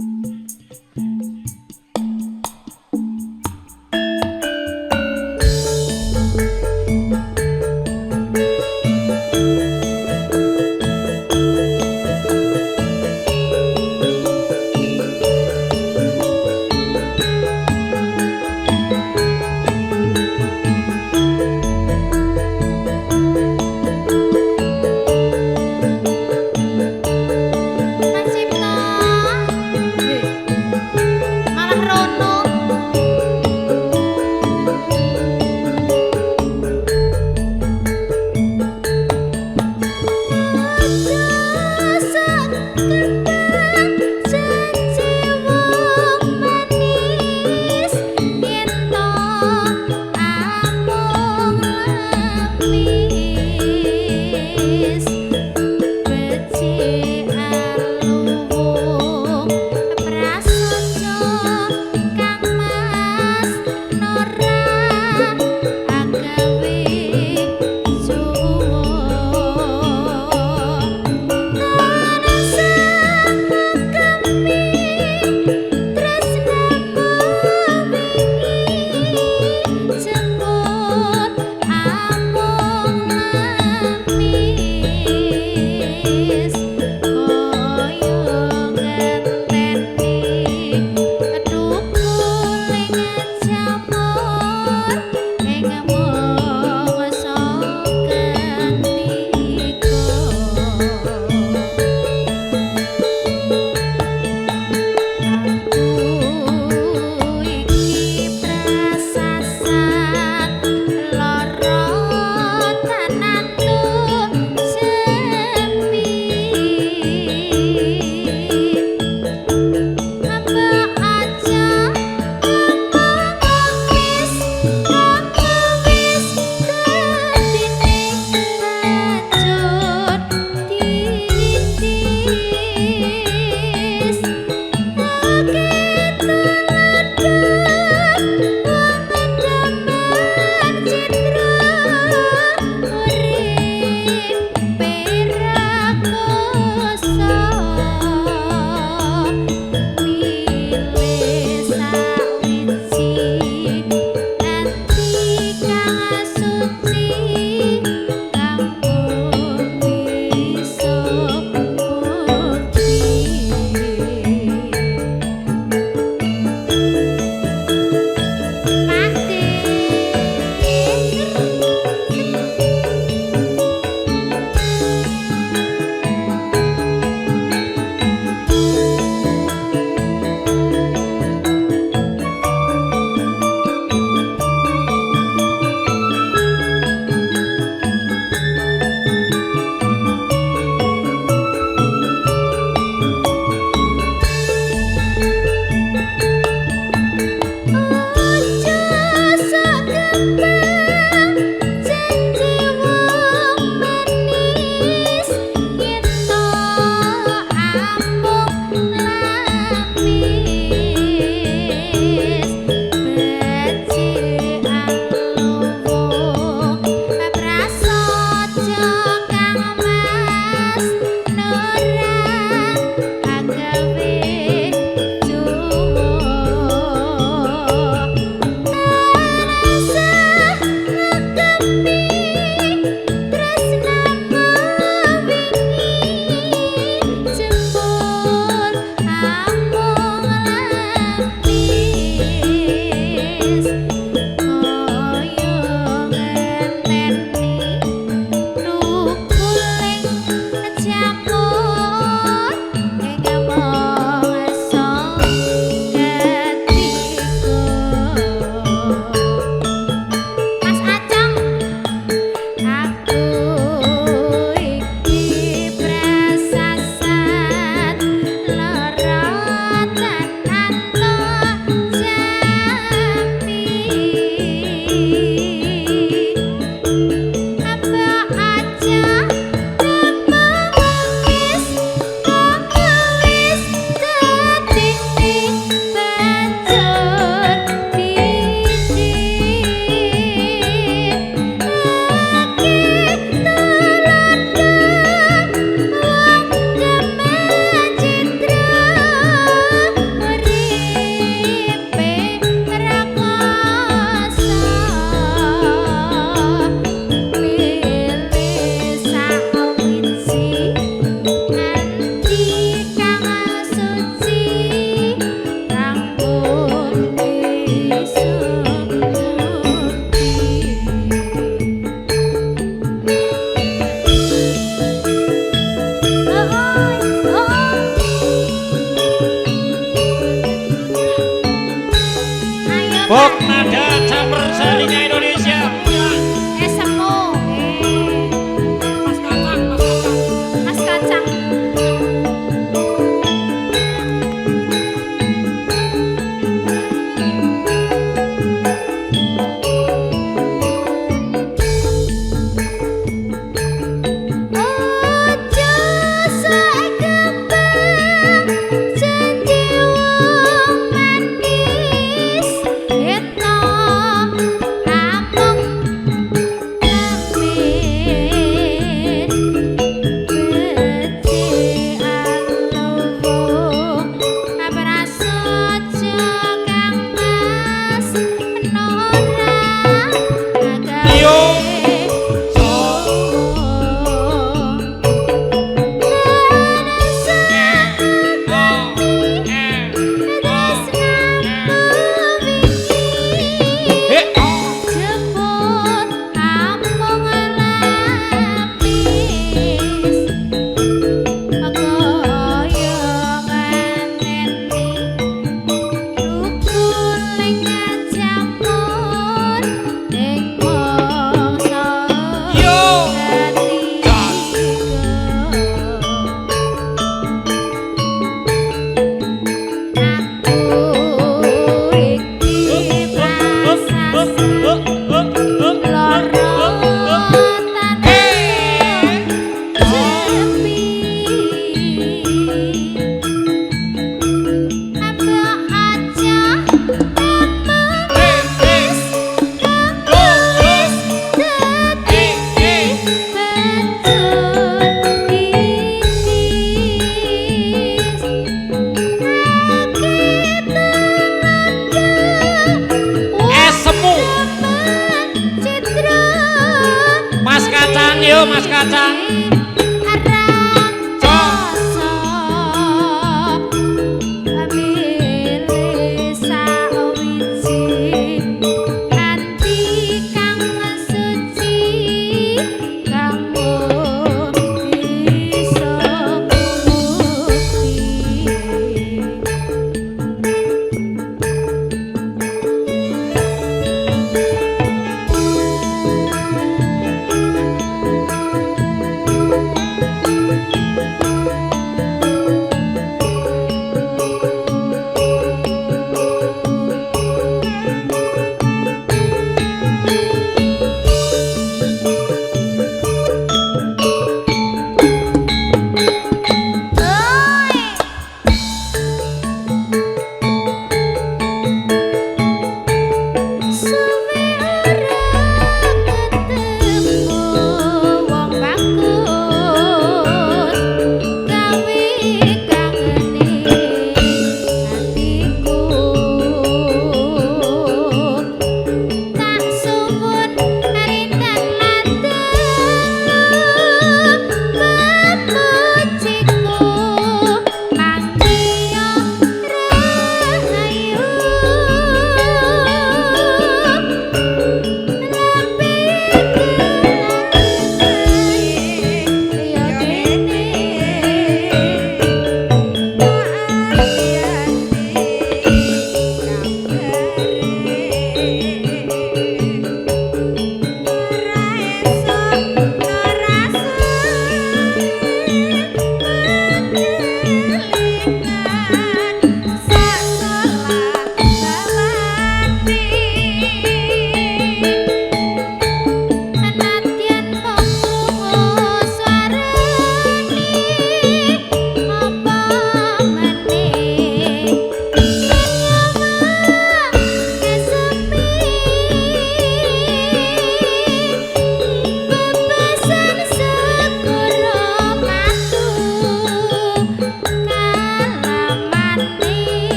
Mas Cipto. Nggih.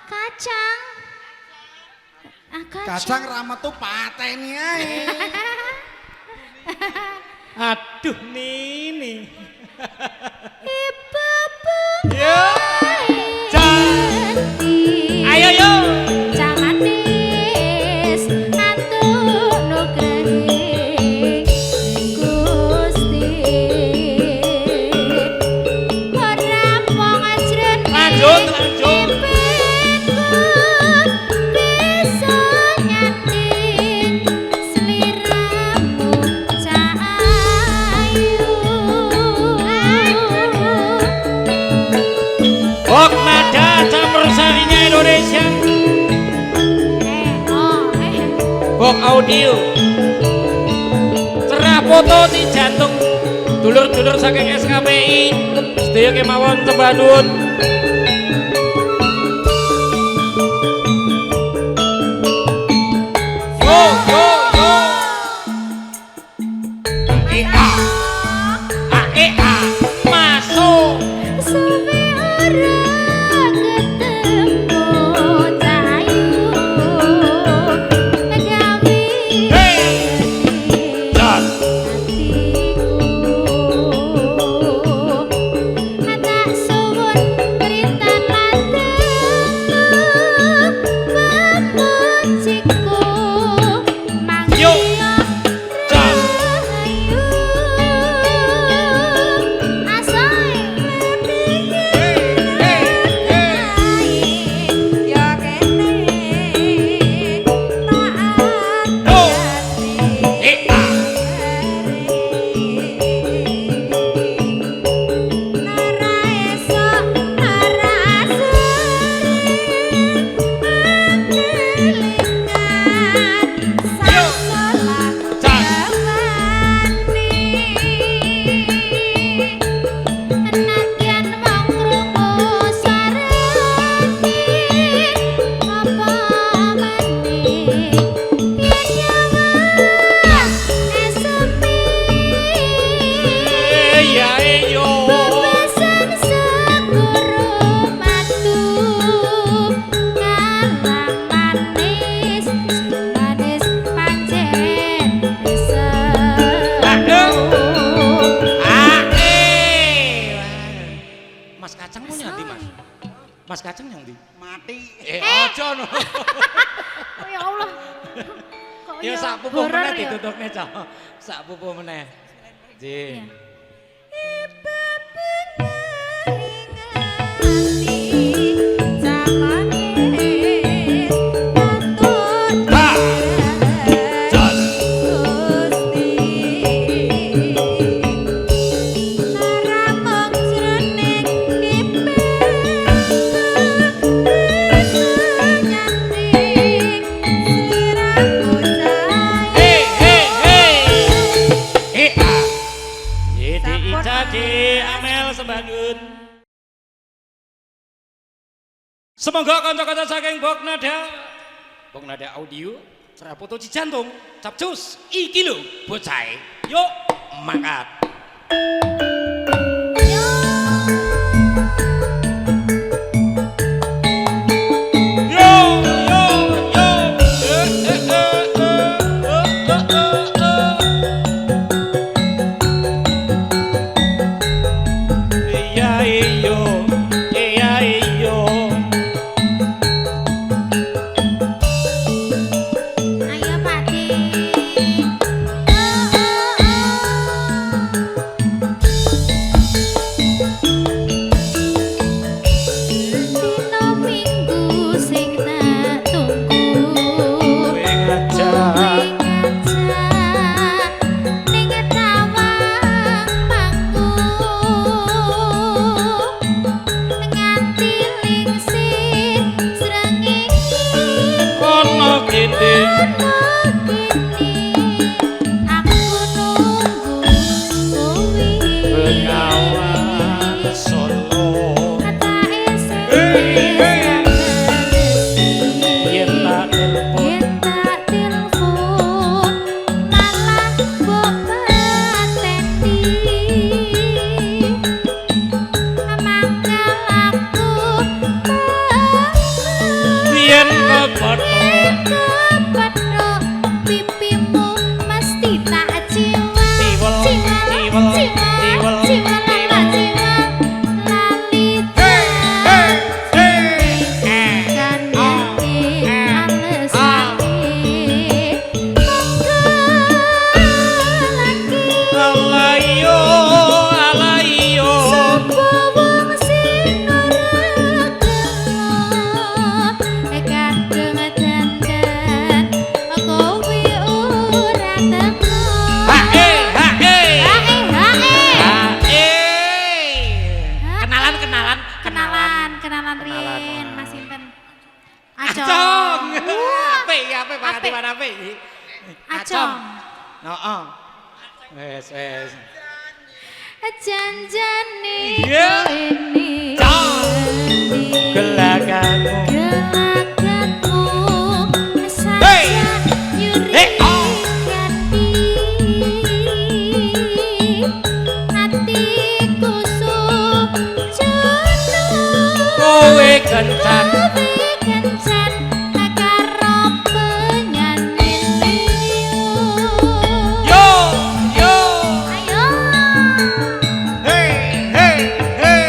Kacang. Ah, kacang. Kacang ra metu pateni ae. Aduh Nini. Ibu Yo. Ayo yo. Camanis antuk nugrahe Gusti. Ora mung jroning Lanjut, lanjut. pipikku bisa nyating sliramu cah ayu. Bok nada campursarinya Indonesia. Eh, oh, eh. Bok audio. Cerah foto di jantung. Dulur-dulur saking SKPI. Sedaya kemawon sembah nuwun. Yo yo yo. E A A E A masuk. Suwe ora ketemu cah ayu. Gawe Hey. Jos. atiku. Tak suwun rintan latemu pemujiku Yo. manggiya Jos. rahayu. Asoy. Hey, hey. Ya kene tak Oh. E A. Nara esok nara sore kelingan Yo. salah Jos. jawani. Nadyan wong krungu swarane apa maneh yen nyawa sepi. Ya yo. Bebasan segoro matu ngalang manis sing manis pancen Aduh. seru. Ah, eh. Mas Kacang mau nyandi, Mas? Mas Kacang nyandi? Mati. Eh, aja no. Oh ya Allah. Kok Ya sak pupuh horor meneh ya? ditutupne, Cok. Sak pupuh meneh. Nggih. Iya. Ha. Jos. Hey, hey, hey. Eh, ah. Yedi Ica di Amel sembah nuwun. Semoga kanca-kanca saking Bok Nada, Bok Nada Audio, Cerah Foto Cijantung, Capcus, iki lho bocahe. Yuk, mangkat. Yo yo yo. Eh, eh, eh, eh, eh, eh, eh, eh. Iya iyo, iya iyo. Ayo Pak De. Oh, oh, oh. Dino Minggu sing tak tunggu. Kowe ngajak Kowe ngajak ning tawang mangku. Nganti lingsir srengenge kono kene. Ono kene aku nunggu kowe. Bengawan Solo. Kata Hey, hey. SMS Yen tak telepon Yen tak telepon malah mbok pateni. Mangkal aku Amin. Mas sinten? Acong. Acong. Apik iki, apik Pak Apik. Katiman apik iki. Acong. Heeh. Wes wes. Janjane Iya. kowe ning Cong. endi? Gelagamu. Gelagatmu Hey. saja nyuri Hey, oh. gati. Atiku sujono. Kowe kencan. Kowe kencan karo penyanyi liya. Yo yo. Ayo. Hey hey hey.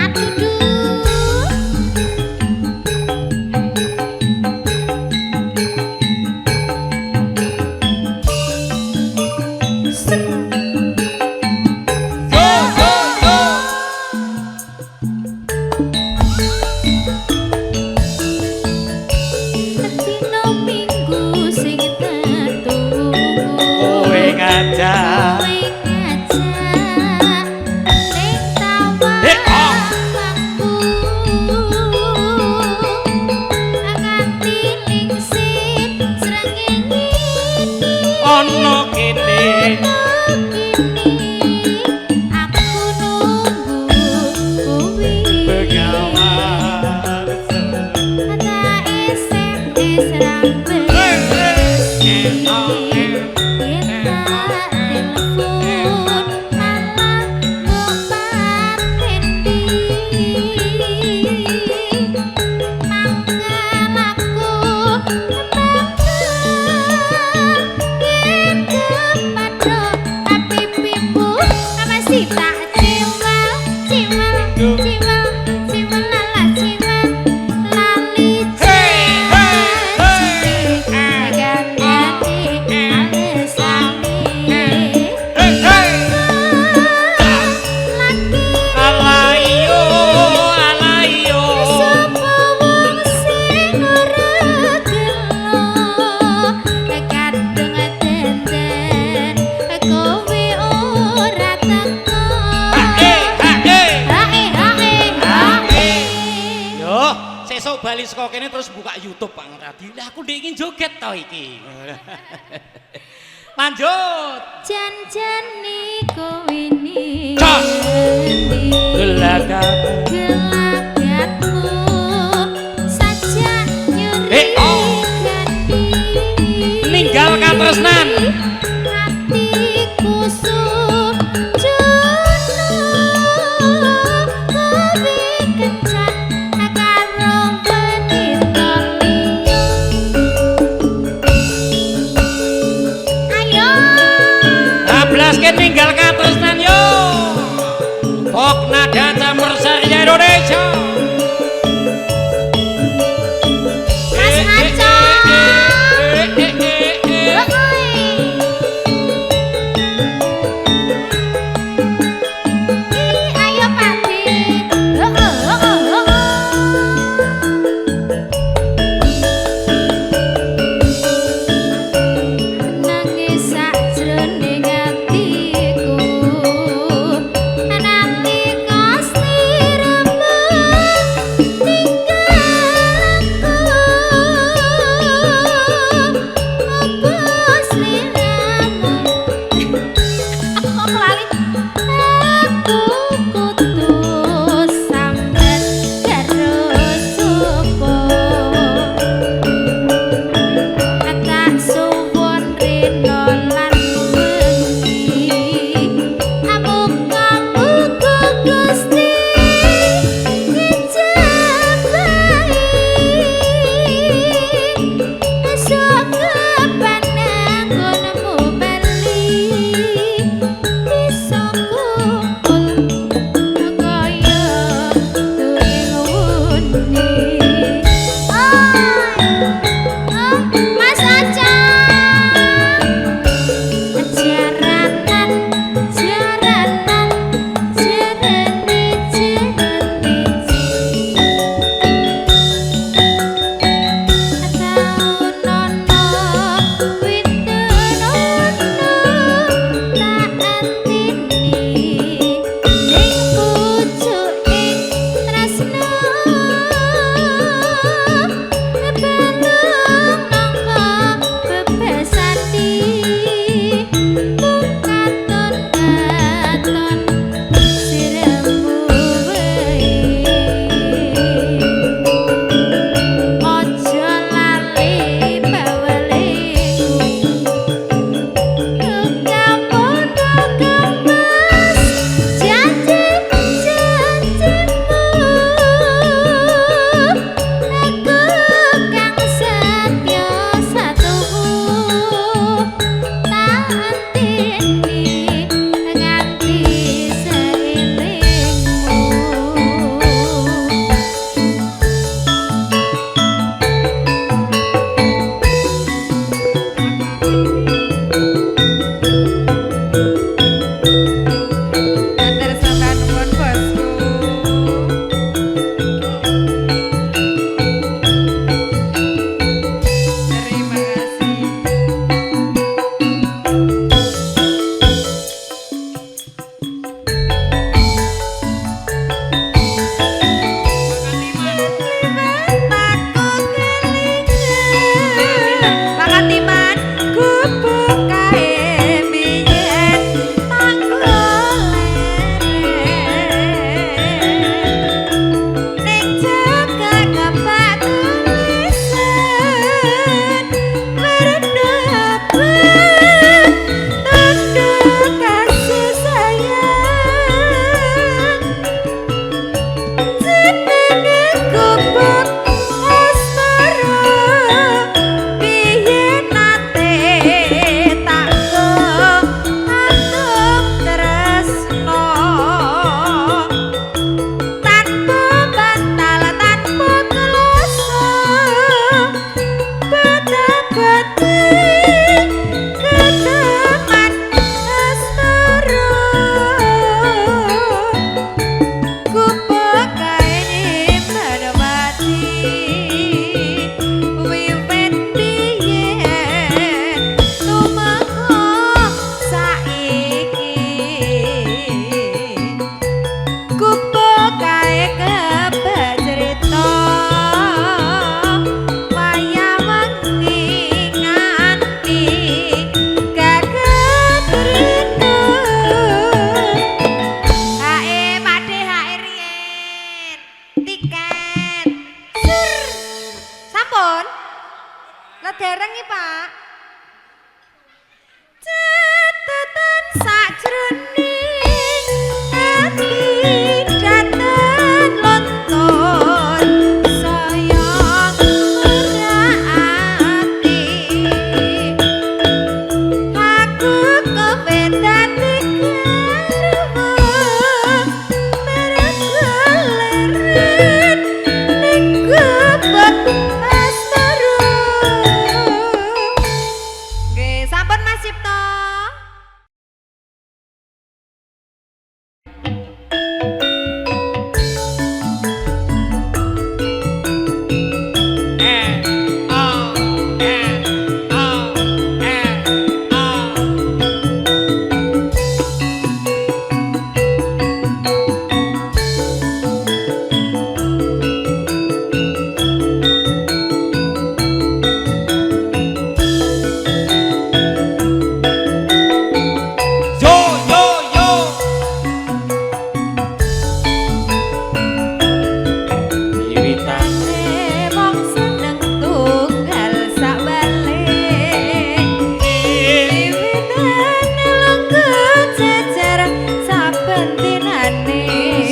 Aduh. Go go go. Dino minggu sing tetunggu. Kowe ngajak. Kowe ngajak ning tawang Eh, oh. aku. Nganti lingsir srengenge Ono kene. kini aku nunggu kowe. Bengawan. Tak SMS rambut. Kita telepon malah mbok pateni. Mangkel aku mangkel yen kepadha pipimu masih tak ciwel ciwel ciwel ciwel lala ciwel lali Hey, hey, janji alesane Hey hey. lagi Alayo alayo. sapa wong sing ora gelo kadung denden kowe ora teko. Eh eh. Hae hae hae. Yo, sesuk bali saka kene terus buka YouTube Pak Ngradi. Lah aku ndek ingin joget to iki. Lanjut. Janjane kowe ning Cos. endi? Gelagamu. Gelagatmu saja nyuri Eh, oh. gati. Ninggal katresnan. Atiku sujono kowe kencan karo wanita liya. Ayo. Ablaske ninggal katresnan yo. Pok nada campur sari Indonesia. Mas Acong. Eh, eh, eh, eh, eh. Oi. Ayo Pati. Oh, oh, oh, oh, oh. Nangis sakjroning atiku nalika sliramu ninggal aku. Apa sliramu aku kok lali aku kudu sambat karo sapa. Tak suwun rina lan wengi amuka-muka Gusti ngejabahi esuk kapan anggonmu bali bisa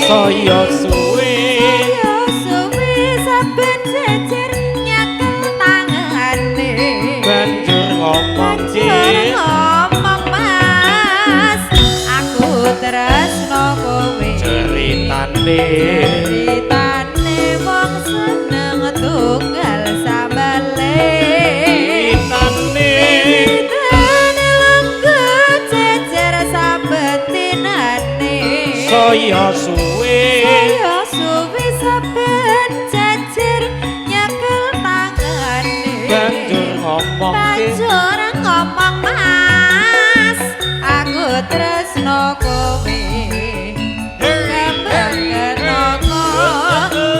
Saya suwe. Saya suwe saben jejer nyekel tangane. Banjur ngomong Banjur ngomong Mas, aku tresno kowe. Ceritane. Ceritane wong seneng tunggal sambale. Ceritane. Ceritane lungguh jejer saben dinane. Saya suwe. Saya suwe saben jejer nyekel tangane. Banjur ngomong Banjur ngomong Mas, aku tresno kowe. Kembang kenanga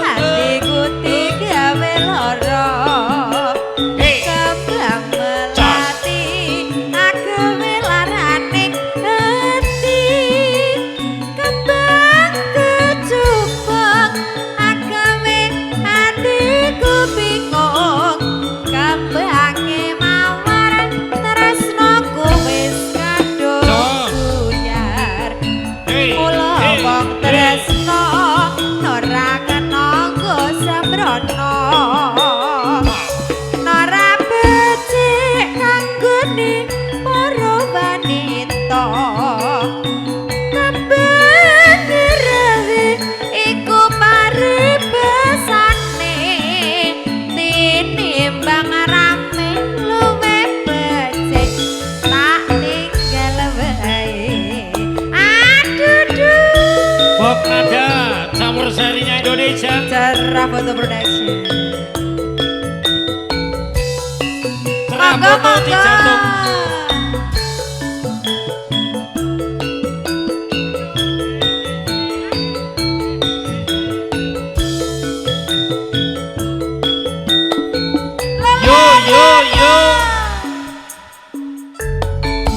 hatiku digawe lara. Kembang melati agawe larane ati. Kembang kecubung agawe atiku bingung. Kembange mawar tresnoku wis kadung buyar. Mula wong tresno ora kena nggo sembrono. Ora becik kanggone para wanita. Kembang irahe iku paribasane. Tinimbang rame luwih becik tak tinggal wae. Aduh duh. Bok Nada campur serinya Indonesia. Cerah Foto Production. Cerah Monggo foto monggo. Cijantung. Yo yo yo.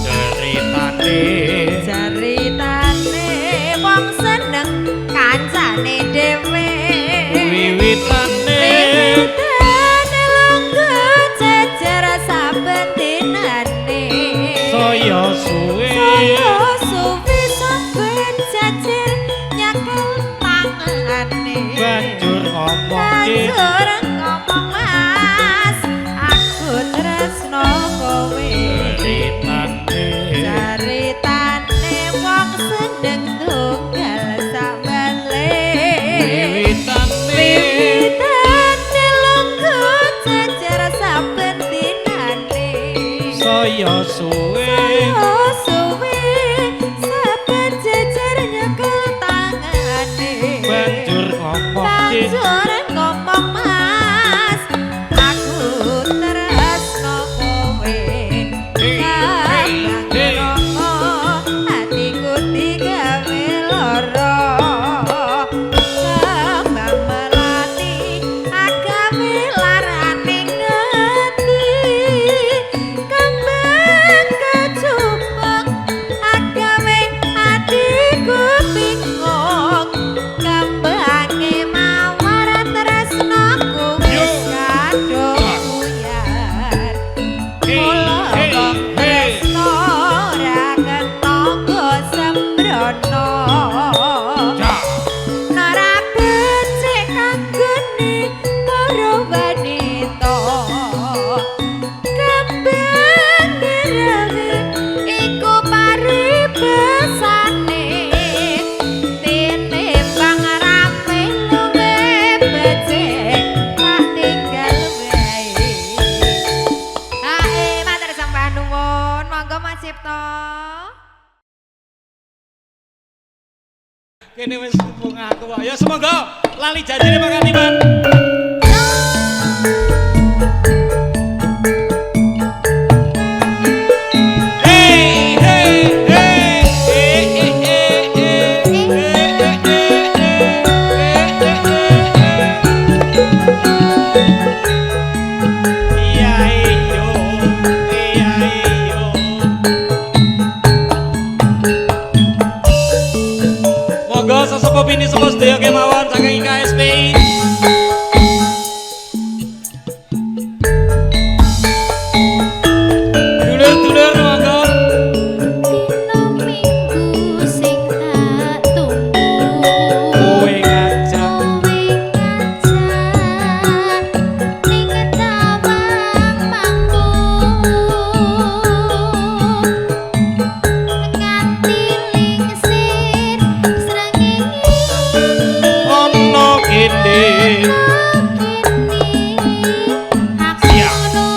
Ceritane. Ceritane wong seneng kancane dhewe. Wiwitane. Wiwitane lungguh jejer saben dinane. Saya suwe. Saya suwe saben jejer nyekel tangane. Banjur ngomong Banjur ngomong Mas, aku tresno kowe. Ceritane. Ceritane wong seneng tunggal sambale. Wiwitane. Wiwitane lungguh jejer saben dinane. Saya suwe. Saya suwe saben jejer nyekel tangane. Banjur ngomong Banjur ngomong Mas, aku tresno kowe. Kembang kenanga hatiku digawe lara. Kembang melati agawe larane ati. Kembang kecubung agawe atiku bingung. Kembange mawar tresnoku wis kadung buyar. Mula wong tresno ora kena nggo sembrono. Ora becik kanggone para wanita. Kembang irahe iku paribasane. Tinimbang rame luwih becik tak tinggal wae. Ae matur sembah nuwun, monggo Mas Cipto. Kene wis mumpung aku kok. Ya semoga lali janjine Pak Katiman. Hey hey hey eh eh eh eh eh eh eh eh eh. Iya iyo, iya iyo. Monggo sesepuh bini sepuh sedaya kemawon saking IKSPI. Dulur-dulur monggo. Dina Minggu sing tak tunggu. ngendi? Aku nunggu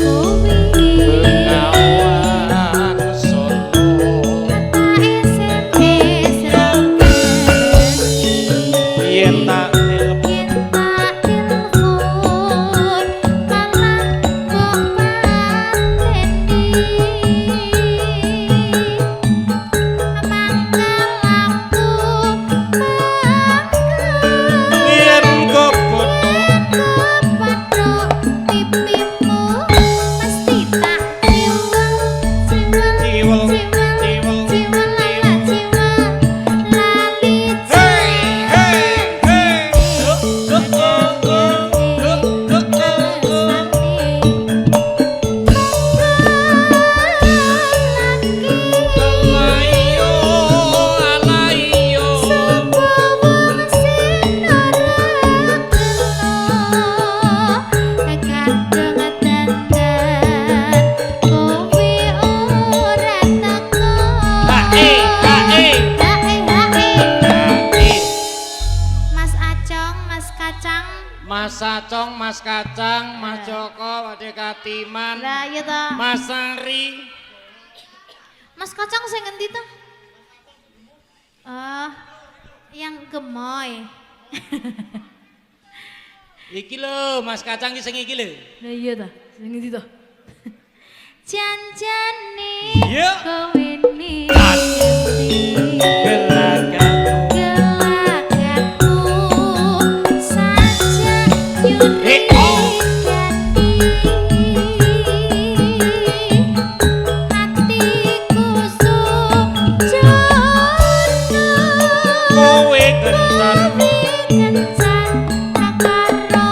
kowe. Bengawan Solo. Tak SMS ra balesi. Yen tak telepon. Yen tak telepon malah kok pateni. Mangkel aku mangkel. Yen kepethuk. Kepethuk pipimu mesti tak ciwel ciwel Ciwel, ciwel ciwel, ciwel lala ciwel lali. Hey, hey, hey. Oh, oh, oh, oh, oh, oh, oh, oh. Alayo, alayo. Hae, hae. Hae. Mas Acong, Mas Kacang. Mas Acong, Mas Kacang, Mas Joko, Pak Katiman, Lah iya toh. Mas Sari. Mas Kacang sing ngendi toh? Oh, yang gemoy. Iki lho, Mas Kacang iki sing iki lho. Lah iya toh, sing ngendi toh? Janjane Iya. kowe ngerti. Gelagat. Gelagatmu saja nyuri Eh, oh. gati. Hatiku sujono. Kowe kencan. Kowe kencan karo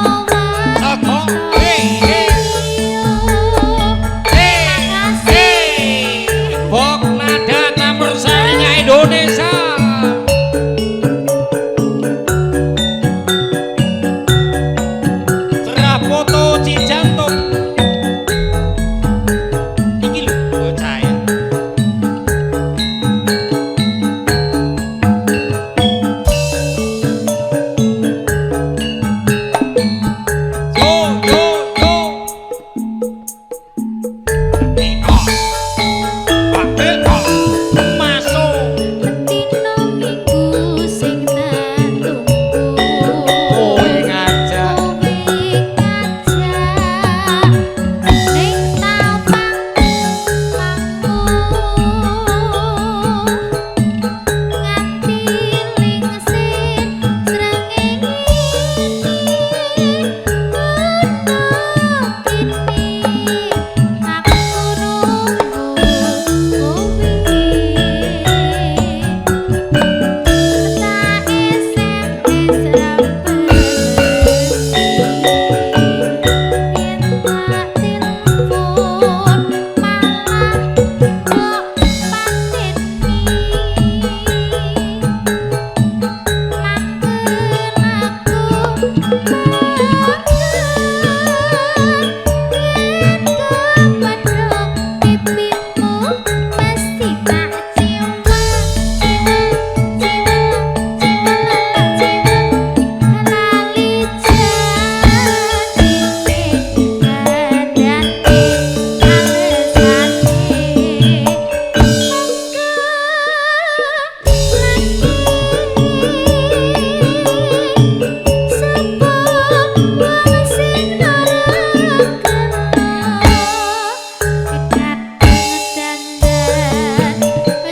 Saka. wanita Hey, hey. liya. Hey, hey. Bok nada campur sarinya Indonesia. Cerah foto Cijantung. Iki lho bocah ya. Yo yo yo. Eh, oh. Pak, eh, oh. Masuk. Dino minggu sing tak tunggu. Kowe ngajak. Kowe ngajak ning tapak pangku nganti lingsir srengenge ana kene aku nunggu kowe. Tak SMS ra balesi. Yen tak telepon malah kok pateni. Mangkel aku mangkel. Yen kepethuk pipimu mesti tak ciwel ciwel ciwel ciwel lala ciwel lali janjine kandhane alesane. Mangkel lagi sapa wong sing ora kena kadung dandan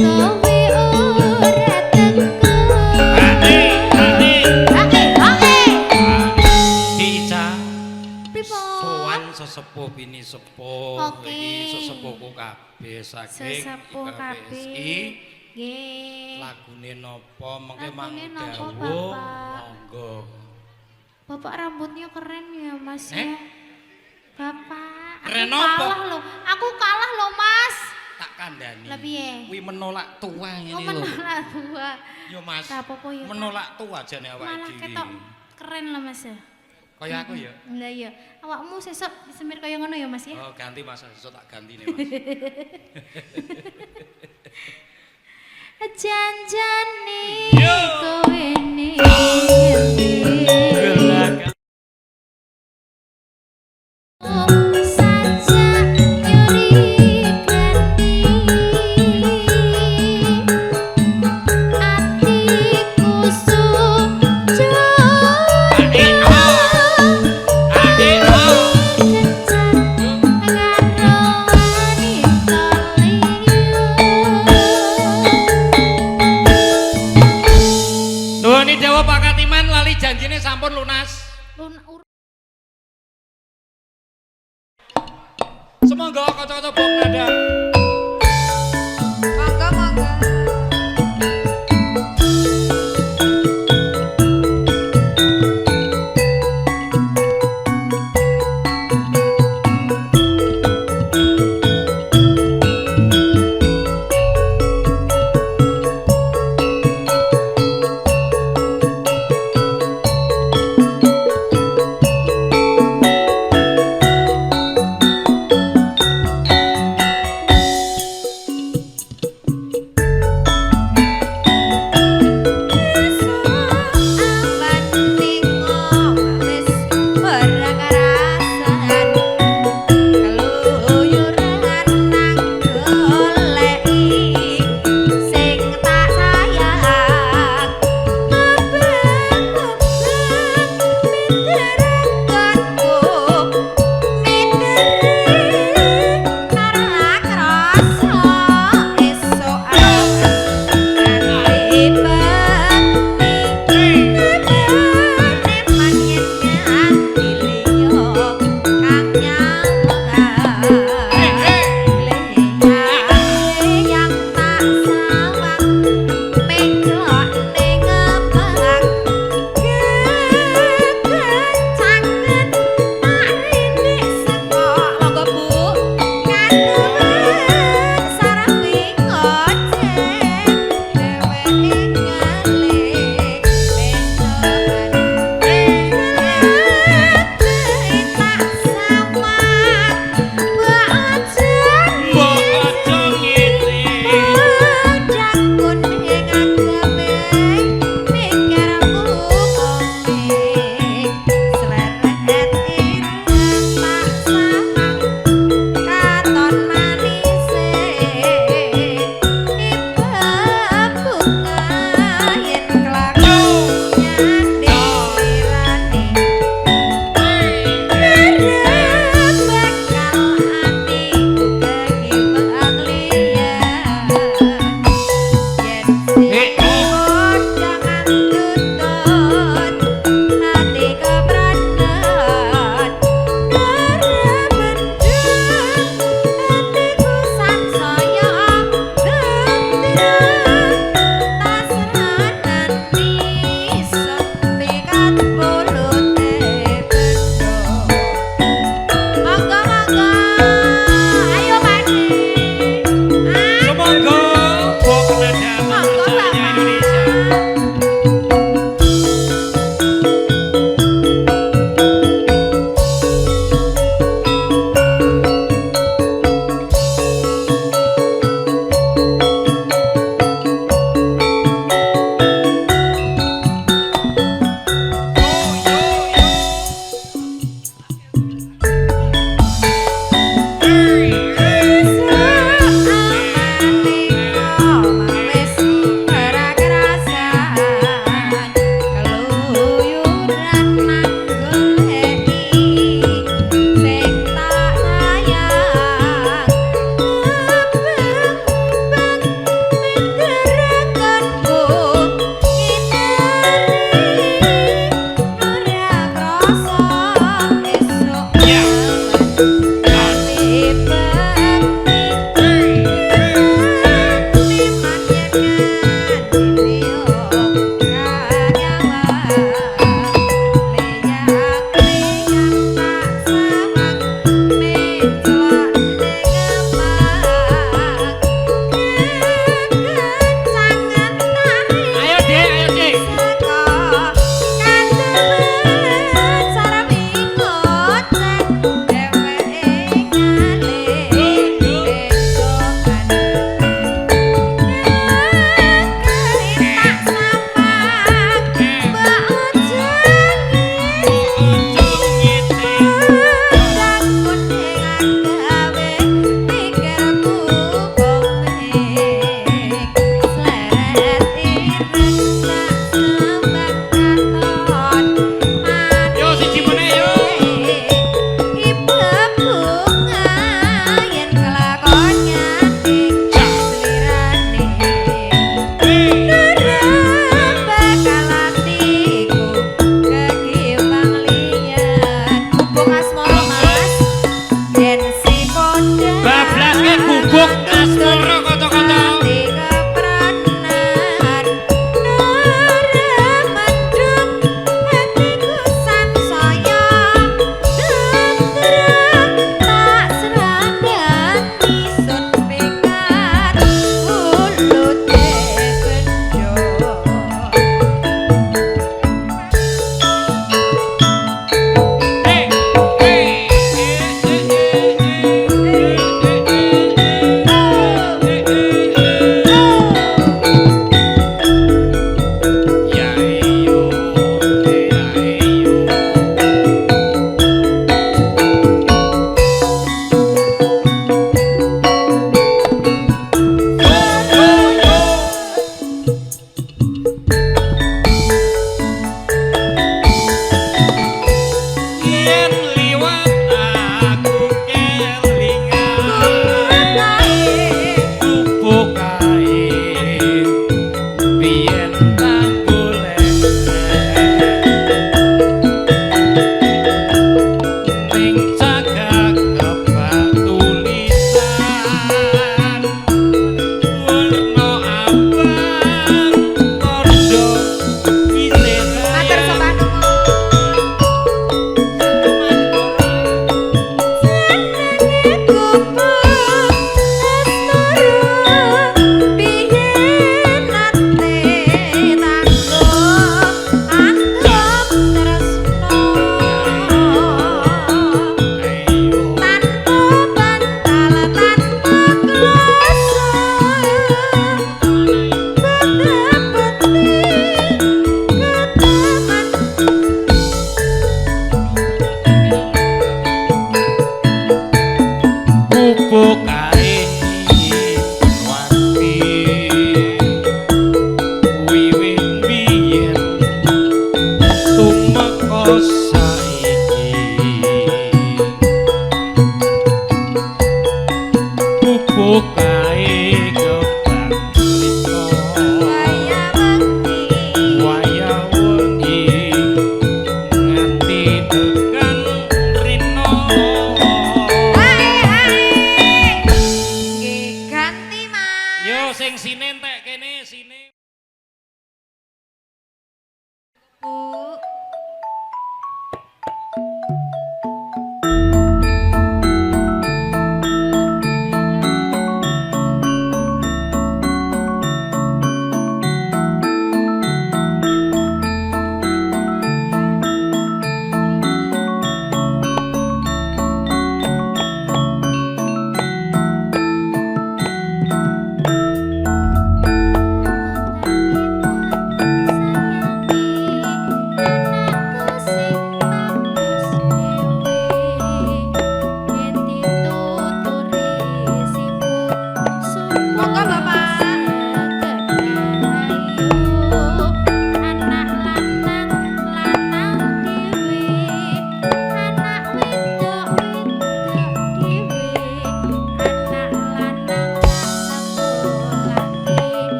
kowe ora teko. Ane, ane. Hae hae. Ica. Pripun? Sowan sesepuh bini sepuh. Oke. Iki sesepuhku kabeh saking Sesepuh kabeh. IKPSI. Nggih. Lagune napa mengke mang Lagune napa, dawuh Bapak? monggo. Bapak rambutnya keren ya, Mas Eh? ya. Bapak, aku Keren apa? kalah loh. Aku kalah loh, Mas. Tak kandhani. Lah piye? Kuwi menolak tua ngene Oh, lho. menolak tua. Yo Mas. Tak apa-apa ya, Pak. Menolak tua jane awake Malah dhewe. ketok keren loh, Mas ya. Kaya aku ya. Lah iya, awakmu sesuk disemir kaya ngono ya, Mas ya. Oh, ganti Mas, sesuk tak ganti nih Mas. Janjane Yo. kowe ngerti. Sampun lunas. Semoga kanca-kanca Bok Nada. Monggo monggo. Semoga Bok Nada.